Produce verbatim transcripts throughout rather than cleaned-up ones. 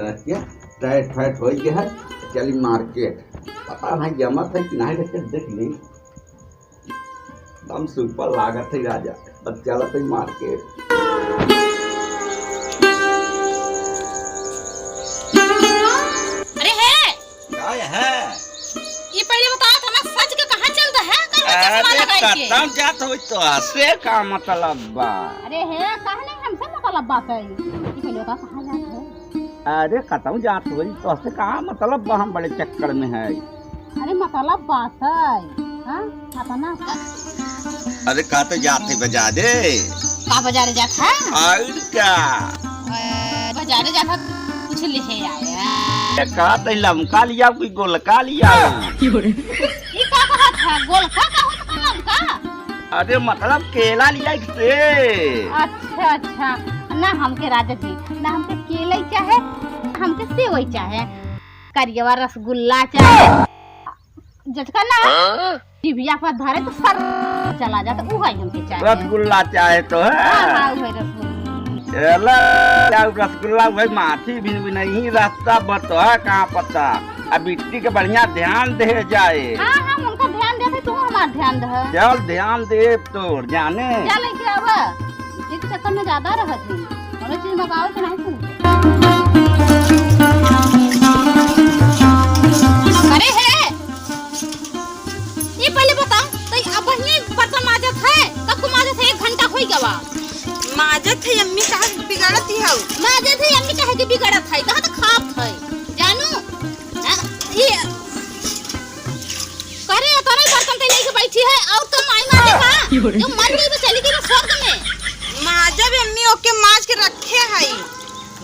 क्या टाइट फाइट होइ गया है, चली मार्केट। पता नहीं जमत है कि नहीं, लेकिन देख ली। दम सुपर लागत है राजा, बस चलत है मार्केट। अरे हे! काय है? ये पहले बताओ, इतना सज के कहाँ चलता है? कर वजह से अरे, माला गाय के। कतम जात हो तो हंसे का मतलब बा? अरे हे, काहे नहीं हमसे मतलब बात है? ये पहले बताओ, कहाँ जात है? अरे, कतम जात हो तो हंसे का मतलब बा? हम बड़े चक्कर में है। अरे, मतलब बात है, हाँ? अपना अरे, का तो जात है बजारे। का बजारे जात है? और का? ए, बजारे जात है, कुछ लिहे आया। ए, का तो लमका लिया, कोई गोलका लिया? ई का कहत है? गोलका का होत है लमका? अरे, मतलब केला लिया एक से। अच्छा, अच्छा। ना हमके राजा जी, ना हमके केला ही चाहे, हमके सेवई चाहे। करियवा रसगुल्ला चाहे, जचका ना हाँ? जिभिया पर धरे तो सर चला जाता, उ है हमके चाहे। रसगुल्ला चाहे तो है? हाँ, हाँ, उ है रसगुल्ला। एला, क्या रसगुल्ला, वही माथी भिन भिन नहीं, रास्ता बतवा कहाँ पता। अब बिट्टी के बढ़िया ध्यान दे जाए। हाँ, हाँ, उनका ध्यान देते, तू हमार ध्यान दे। चल, ध्यान दे तोर जाने। क्या लेके आवा? एक चक्कर में ज्यादा रहत है। अरे चीज मंगावे के नहीं सुन। अरे हे, ये पहले बताओ, तो अब ये बर्तन माजत है, कब को माजत है? एक घंटा होई गवा। माजत है अम्मी, काहे बिगड़त ही हऊ? माजत है अम्मी, काहे के बिगड़त है? कहाँ तो खात है, जानू? हाँ, ये करे, इतना बर्तन ते लेके बैठी है, और तो माई मारे का? जो मर गई तो चली गई ना स्वर्ग में। माजा भी अम्मी ओके माज के रखे है।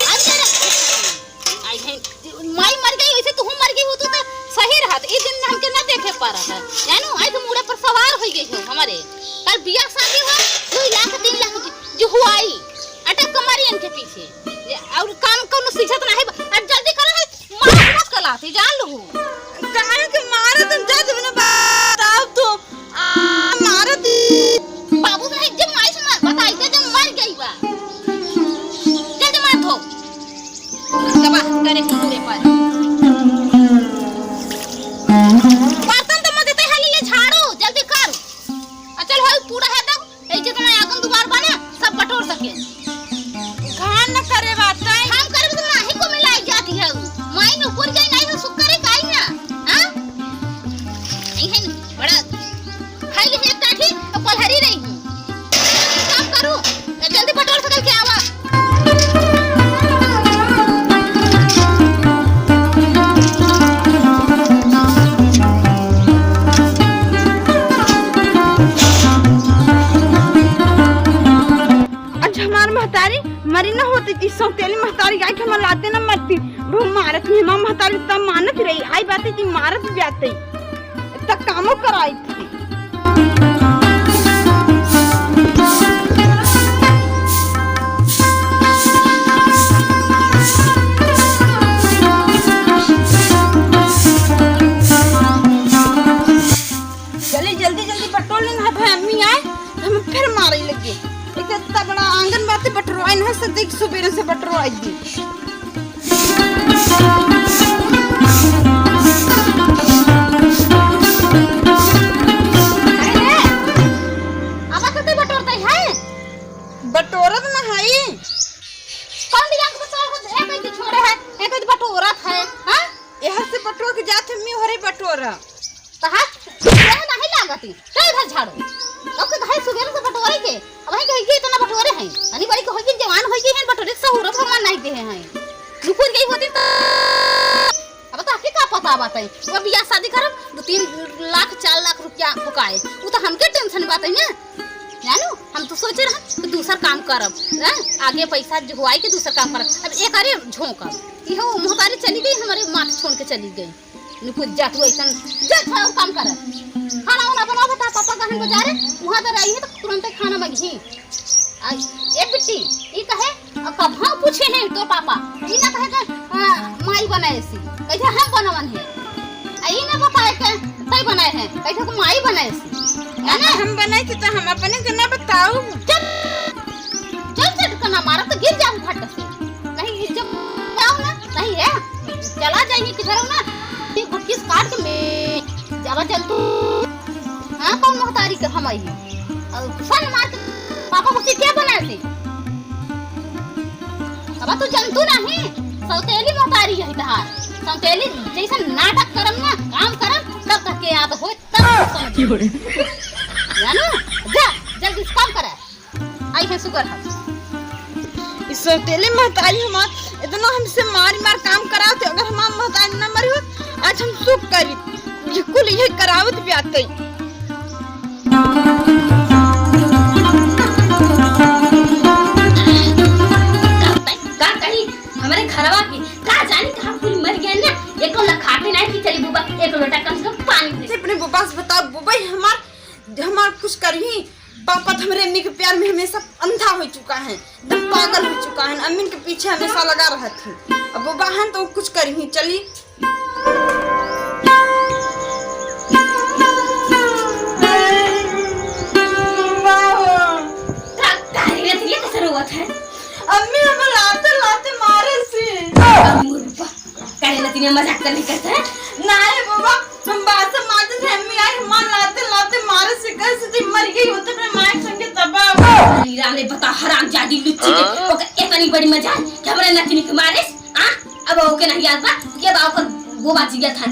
आज के रखे है। आई है, माई मर गई, वैसे तू मर गई हो तो, तो सही रहत। ई दिन हमके ना देखे पा रहा है। जानू, आई तो मूड़े पर सवार हो गई हो हमारे। कल बियाह शादी हो, दो लाख, तीन लाख जो हुआई, अटक के मारी इनके पीछे। ये और काम कौनो सीखत नहीं बा। अब जल्दी करो है, मार मत कलाते, जान लो। काहे के मारे तुम जज बने बताओ तुम। आ, मारे दी। बाबू से जब माई से मार, बताई थे जब मर गई बा। जल्दी मार धो। तबाह करे पूरे पर। बर्तन तो मत देते, हाली ले झाड़ू, जल्दी कर। आ चल, होई पूरा है तब। ए, जितना आंगन दुआर बा ना, सब बटोर सके। घान न करे बात है। हम करे तो नाही को मिलाई जाती है। माई न ऊपर जाई नाही तो सुख करे काई ना। हाँ? नहीं है ना, बड़ा खाई ले एक टाठी तो पलहरी रही हूँ। काम करू, ए, जल्दी बटोर सकल के आवा। आज हमार महतारी मरी न होती, ती सौतेली महतारी गाय के हमार लाते न मरती। वो मारत ही हमार महतारी तब मानत रही, आई बातें कि मारत भी आते। तक कामो कराई थी। चली जल्दी जल्दी बटोर लेना है भाई, अम्मी आए तो हमें फिर मारे लगे। एक इतना बड़ा आंगन बाते बटोरवाई ना, सब देख सुबेरे से बटोरवाई दी। अरे, अब कते बटोरते हैं? बटोरत न हई। कौन दिया के बटोर को? एक ही छोड़े है, एक ही बटोरत है, हाँ? एहर से बटोर के जात है, मी होरे बटोरा। कहा? यह नहीं लागती। चल इधर झाड़ू। अब के कहे सुबेरे से बटोरे के। अब वहीं कहे के इतना बटोरे हैं। अनी बड़ी के होई के जवान होई के हैं, बटोरे के सहूर भगवान नहीं दे हैं। नुकुर गई होती तो अब तो आपके का पता बात है। वो बियाह शादी करब, दो तीन लाख, चार लाख रुपया फुकाए। वो तो हमके टेंशन बात है ना। जानू, हम तो सोचे रहन कि दूसर काम करब, हैं? आगे पैसा जुहुआई के दूसर काम करब। अब एक अरे झोंकब। इहो महतारी चली गई, हमारे माथ छोड़ के चली गई। नुकुर जा तू ऐसन, जा छोड़ा और काम कर। खाना वाना बनाओ बेटा, पापा गहन बाजारे, वहाँ तो रही है तो तुरंते खाना मंगी। आ, ए बिट्टी, ई कहे, आ, कब हाँ पूछे हैं तो पापा, ई ना कहे के, आ, माई बनाए सी, कैसे हम बनवन है। आ, ई ना बताए के, तै बनाए हैं, कैसे को माई बनाए सी। है ना? हम बनाए थे तो हम अपने के ना बताओ। चल, चल चट के ना मारा तो गिर जाऊ फट से। नहीं इज्जत जाओ ना, नहीं हम आई। और सन मार के पापा को क्या बना दे? अब तू जनतू नहीं, सौतेली महतारी है तहार। सौतेली जैसे नाटक करम ना, काम करम, तब तक के याद होए, तब तू समझ। जानू, जा, जल्दी से काम करा। आई है सुगर हम। ई सौतेली महतारी हमार इतना हमसे मारी मार काम करावत है, अगर हमार महतारी ना मरी होत, आज हम सुख करी। ये कुल ये करावत भी आते। का कही, हमरे घरवा के का जानी कहाँ कुल मर गए ना। एको लखाते नहीं कि चली बुबा, एक लोटा कम से कम पानी दे। अपने बुबा से बताओ, बुबा ही हमार, हमार कुछ करही। पापा तो हमरे अम्मी के प्यार में हमेशा अंधा हो चुका है, एकदम पागल हो चुका है, अम्मी के पीछे हमेशा लगा रहत है। अब बुबा है तो कुछ करही, चली। का, का रे, ये कैसे रोवत है? अम्मी, हम लाते लाते मारे से। अम्मी, रुपा, का रे, नतिनिया मजाक कर नहीं करता है? नहीं बाबा, हम बात से मारते थे, अम्मी आई हमार लाते लाते मारे से, कैसे तुम मर गई होते अपने माय के संगे तबाह। अरे राम रे, बता हरामजादी लुच्ची के, ओकर इतनी बड़ी मजाल कि हमरा नतिनी के मारे से? आ? अब ओके नहीं याद बा कि अब ओकर वो बात जिया था।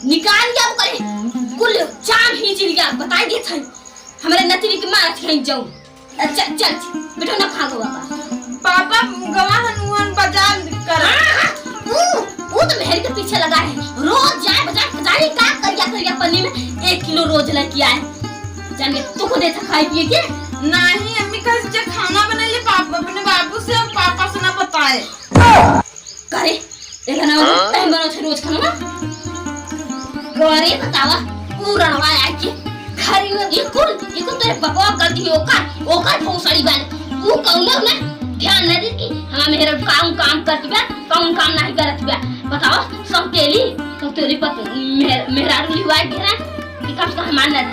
निकाल दिया ओकरे, कुल चाम ही चिल गया, बताई दिए था। हमरे नतिनी के मारत कहीं जाऊ। चल, चल, बेटा ना खा गवा बा। पापा गवा हन उहन बाजार कर। हाँ, हाँ, ऊ, ऊ तो मेहर के पीछे लगा है। रोज जाए बाजार, पता नहीं का करिया, करिया पन्नी में एक किलो रोज लेके आए। जाने तू को देता खाए पिए के? नहीं, अम्मी कल से खाना बना ले पापा, अपने बाबू से और पापा से ना बताए। करे, एगो ना हाँ? टाइम बनत है रोज खाना ना। करे बतावा, ऊ रणवा आके घर में ये कुल, ये कुल तेरे बकवा गलती है, ओकर, ओकर भोसड़ी बाने। ऊ कौनो ना ध्यान न दे कि हमार मेहर काम, काम करत बा, कौन काम नहीं करत बा। बतावा, सौतेली, सौतेली पर मेहर-, मेहरारू लिवाए घेरा। कि कम से कम हमार न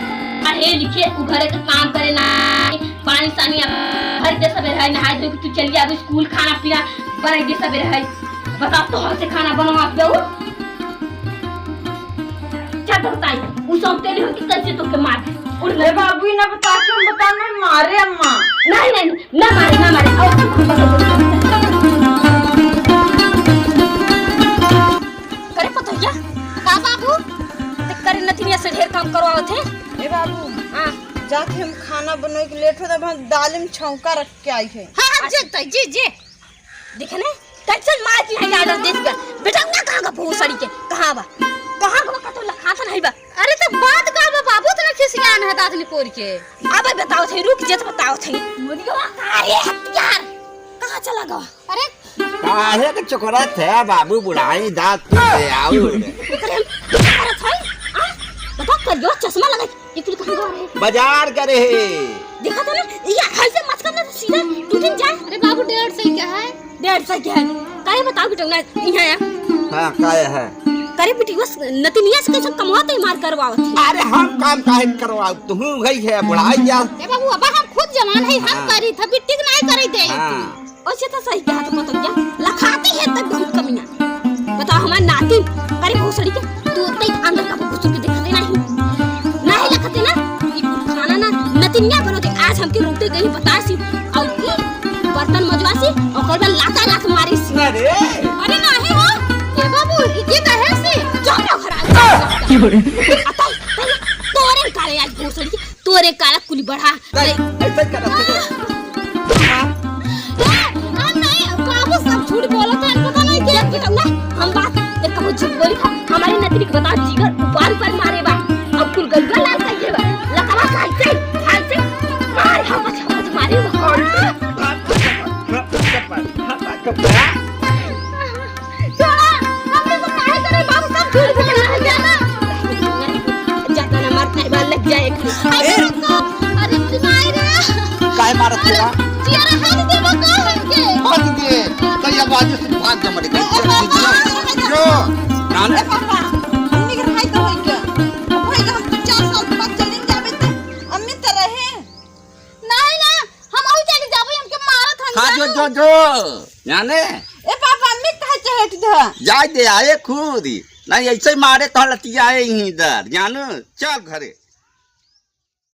पढ़े लिखे, उ घरे के काम करे ना, पानी सानी अब भर दे सबेरे है, नहाए धोए के तू चल जा, अब स्कूल खाना पीना बनाई दे सबेरे है। बताओ, तोहर से खाना बनवा आप जाऊ? चल तो बताई, उ सब तेरे हो कि कैसे तोके मार। उठ ले। ए बाबू, ई ना बता के हम बता ना मारे अम्मा। नहीं, नहीं, ना मारे, ना मारे। और करे पतोहिया, का बाबू? ते करे नतिनिया से ढेर काम करवावत है। ए बाबू, हाँ। जाके हम खाना बनोए के लेट होता, हम दाल में छौंका रख के आई है। हाँ, हाँ, जे तै, जे, जे। देखे ने, कैसे मार की है order देत बा। बेटा, ना कहाँ का भोसड़ी के, कहाँ बा? कहाँ का बा, कतो लखात नहीं बा। अरे तो बात का बा बाबू, इतना खिसियान है दातनी पोर के। अब बताओ थे, रुक जे तो बताओ थे। मुनिया का रे हथियार, कहाँ चला गवा? अरे काहे के चोकरत है बाबू, बुढ़ाई दाँत टूटे आऊ। अरे हम क्या करत है? आ? बता कर जो चश्मा लगा, ये कुल कहाँ गवा रहे? बाजार करे है। देखा था ना, ये हाल से मत करना तो सीधा टूटिन जाए। अरे बाबू, डेढ़ सौ क्या है? डेढ़ सौ क्या है? काहे बताओ बिटौना, यहाँ आया। हाँ, काहे है? करे बिटिया, नतिनिया से कैसे कमवा ते मार करवावत है? अरे हम काम काहे करवाऊ, तू गई है बुढ़ाई जा। ए बाबू, अब हम खुद जवान है, हम हाँ। करी था, बिट्टी के नहीं करी दे। हाँ। वैसे तो सही कहा तो पतोहिया, लखाती है तक बहुत कमियां। बताओ हमार नाती, अरे भोसड़ी के, तू तई अंदर का घुसुर के देखते नहीं। नहीं लखते ना, ई कुल खाना ना, नतिनिया बनोते आज हमके रोते गई बतासी, और ई बर्तन मजवासी, और ओकर बाद लाता लात मारीसी। अरे। अरे नहीं हो, ए बाबू, ई के कहे से? चुप रहो घर आ। की हो रे? अतई, तई, तोरे काले आज भोसड़ी के, तोरे काला कुली बढ़ा। नहीं, ऐसे ही करत है। हाँ। ए, हम नहीं, बाबू सब झूठ बोलत है, पता नहीं के, के ना, हम बात, ये कहूँ झूठ बोली था, हमारी नतिनी के बता जिगर उपार पर मारे बा, अब कुल गलगल लाल कहिए बा, लकवा खाई से, खाई से, मार, हम अच्छा मारे बा। छोड़ा, हमने तो काहे करे बाबू, सब झूठ बोल रहे हैं ना। जाता ना मरता है, बाल लग जाए। अरे ए। रुको, अरे मेरी माई रे। काहे मारत अरे, तेरा? जिया रे, हाथ देबो का हमके? हाथ दे, कहिया बाजू से भाग जा मरे। ए, ए, बाबा। जो, जान ए पापा, अम्मी के भाई तो होई क्या? होई हम तो चार साल के बाद चलेंगे, अबे तो अम्मी तो रहे। नहीं ना, हम अहू चली जाबो, हमके मारत हन हाँ, जो, जानू। जो, जो, जाने। ए पापा, अम्मी कहाँ चहेट ध? जाए दे, आए खुद ही। नहीं, ऐसे ही मारे तो लतिया आए ही इधर, जानू। चल घरे।